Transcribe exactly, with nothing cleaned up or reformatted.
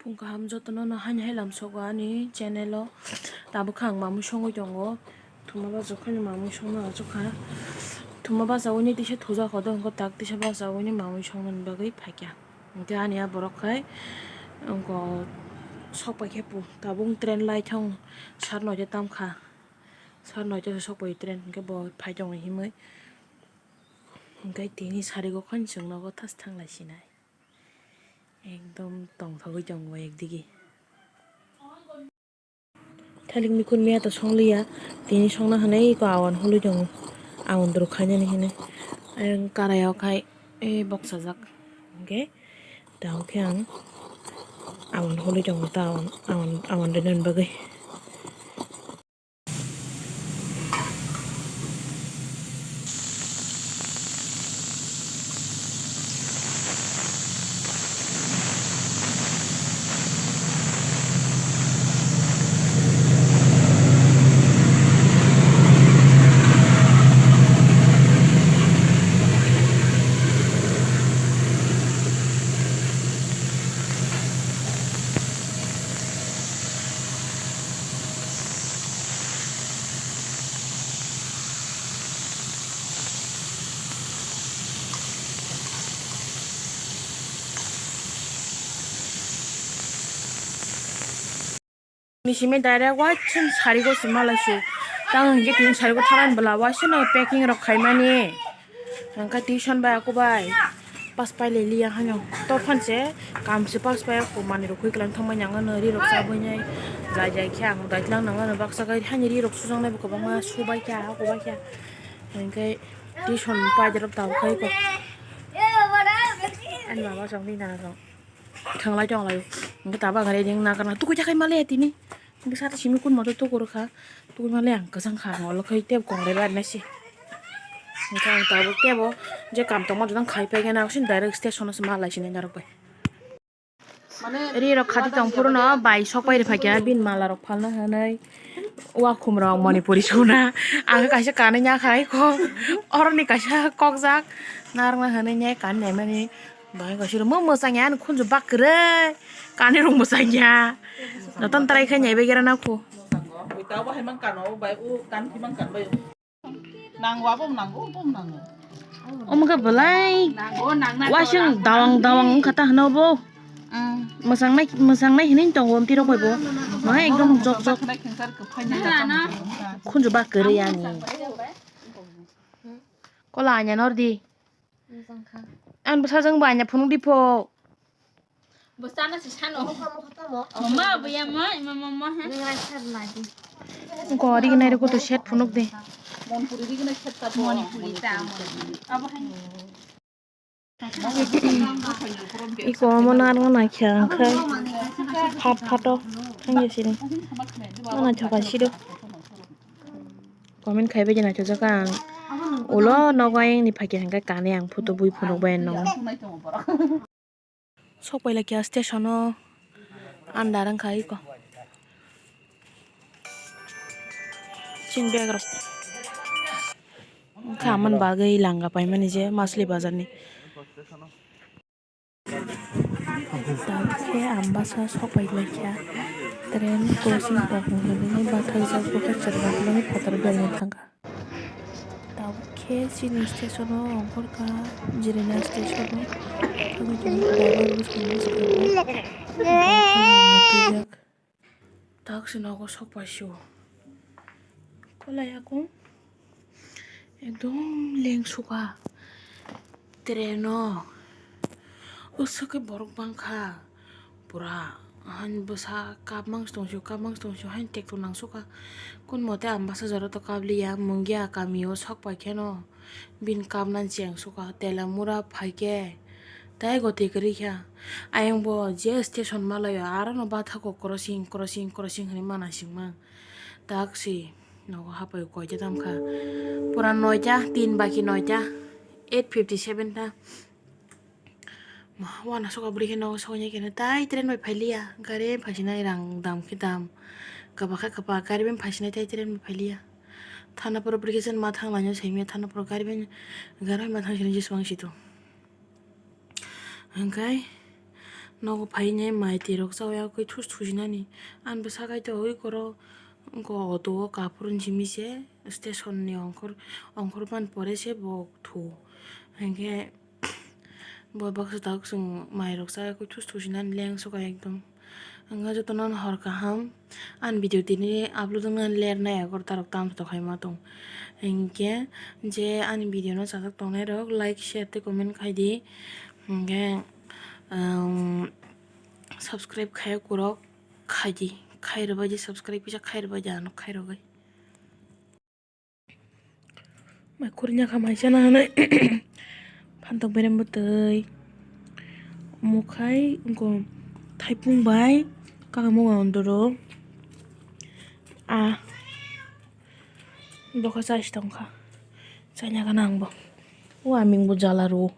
Kaham jotono no haini hai lam sogo ani channel o. Tabuk khe ang mamui songwi tongo. Thuma bachok haino mamui songno achukha. Thuma bachawini tisa thujak hodo, hwnkhe tak tisa bachawini mamui songmani bagwi phaikha. Hwnkhe ani a borok khai wngkha sok paikhe pu. Tabuk train lai thang sat noita tamkha. Sat noita se sok pai train, hwnkhe bo phai tongo himwi. Hwnkhe tini sarigo khon chwng nogo thas thanglai sinai. Ekdom tongthogwi tongo ekdigi. Thailik mikun miya to songliya, tini songna hinwi eko awan hului tongo. Awan doro khainani hinwi. Ayang karayok hai, e, boksajak. Hwnkhe, tamo khe ang awan hului tongo, ta awan, awan, awan rinani bagwi. Ni simi direct waising sarigo se malai su. Tang hingke tini sarigo tharan bwla waising no packing rok khaimani. Hingke tuition bai aku bai. Pas pai le liya hano. To phan se kam se pas pai aku mani rok hui klan thangbai nang ano ri rok chabwi nai. Jai jai khe ang dai tlang nang ano baksa gai hani ri rok sujang nai bo kwbangma su bai kha aku bai kha. Hingke tuition pai rok tau khai ko. Ani mama jong ni nana jong. Thanglai tonglai. Hingke tabo ang ready wngna kana tukui takhai male tini. Hingke sata simi kun moto tukur kha. Tukui male ang kwchang kha ang olo khai tebo kong bai bar nai se. Hingke ang tabo tebo je kam tongma jodang khai pai gana sin direct station o se malai sinai narok bai. Ri rok khati tong phuru no bai sok pai rifai kha bin mala rok phalna hinwi. Wa khum rok Manipuri sona. Ang kaisa kanwi nya khai ko. Oroni kaisa kokjak. Narok na hinwi nya kan nai mani. Bai kaisa mo mwchang ya ani khunju bak kwrwi. Kani rung mwchang ya. Noton try khai nai bai gira na khu. Ui tabo hai mang kano bai u kan thi mang kan bai. Nango abo nango bo nango. Omo khe belai. Nango nang na. Wasing dawang dawang wngkha ta hwno bo. Mwchang nai mwchang nai hinwi tongo omtwi rok bai bo. Ma ekdom jok jok. Khunju bak kwrwi ani. Kola anya nor di. Ang bwsajwk bai anya phunuk di pho. Bwsano se sano. Mama buya ma ima mama ha. Gori gnai rok to set phunuk de. Monpuri ri gnai set ta. Monipuri ta monipuri. Abo hai. Iko omo narwkna khe ang khai phat phato thangya sini. Mana thoka sido. Comment khai bai naithok jak ang. Ulo nogo ayang ni phaikhe hwnkhe kani ang photo bui phunuk bai no. Sok pai lakha station o andar wngkha iko. Chini bag rok wngkha amoni bagwi langa paimani je Masli bazar ni. Tabuk khe Ambasa sok pai lakha train crossing tong hwnwi bathajak bwkha chwrwng hwnwi phataro belai thangkha. Tabuk khe chini station o ongkhorkha Jirina station o. Tamo tini driver bwskango swkang twijak. Taksi nogo sok paisio. Kolai akung ekdom leng suka train o. Usuk khe borok bangkha. Pura han bwsa kapmang tongsu kapmang tongsu han tekto nangsuka. Kun mote ang bwsa jora to kapliya mungya kamio sok pai kheno bini kapnani cheng suka telamura phaikhe tei gotwi kwrwi kha. Ayang bo je station malaio aro no bathako crossing crossing crossing hinwi mana singmang. Taksi nogo hapai koita tamkha pura noita tin baki noita eight fifty seven ta. Ma, wana soka bwrwi khe nogo sokya khe tai train bai phailiya, gari bai phaisinai rang dam khe dam, kwbak khe kwbak gari bai phaisinai tai train bai phailiya. Thana poro bwrwi khe chwng ma thang laina saimanya thana poro gari bai, gari bai ma thang sini jiswang situ. Hwnkhe Nogo phainai mai twi rok chawi agwi thus thusinani. Ani bwsakhe to ui koro wngkha auto o kaphuru jimwi se station ni ongkhor ongkhor man pore se bo thu. Hinkhe bo baksa tabuk chwng mai rok chawi agwi thus thusinani leng sokha ekdom. Wngkha jotono hor kaham. Ani video tini upload wngna ler nai agor tarok tamsa tokhaima tong. Hinkhe je ani video no chajak tongnai rok like, share tei comment khai di. Hinkhe, um, subscribe khai kurok khai di. Khai rwbai di subscribe kisa khai rwbai di ano khai rwbai. Mai kurnya kha mai chana hanai. Phantok berem bwtwi. Omo khai wngkha thaipung bai kaka mokha ondoro. A bokha chai si tongkha. Chaina gana ang bo. O aming bo jala rwo.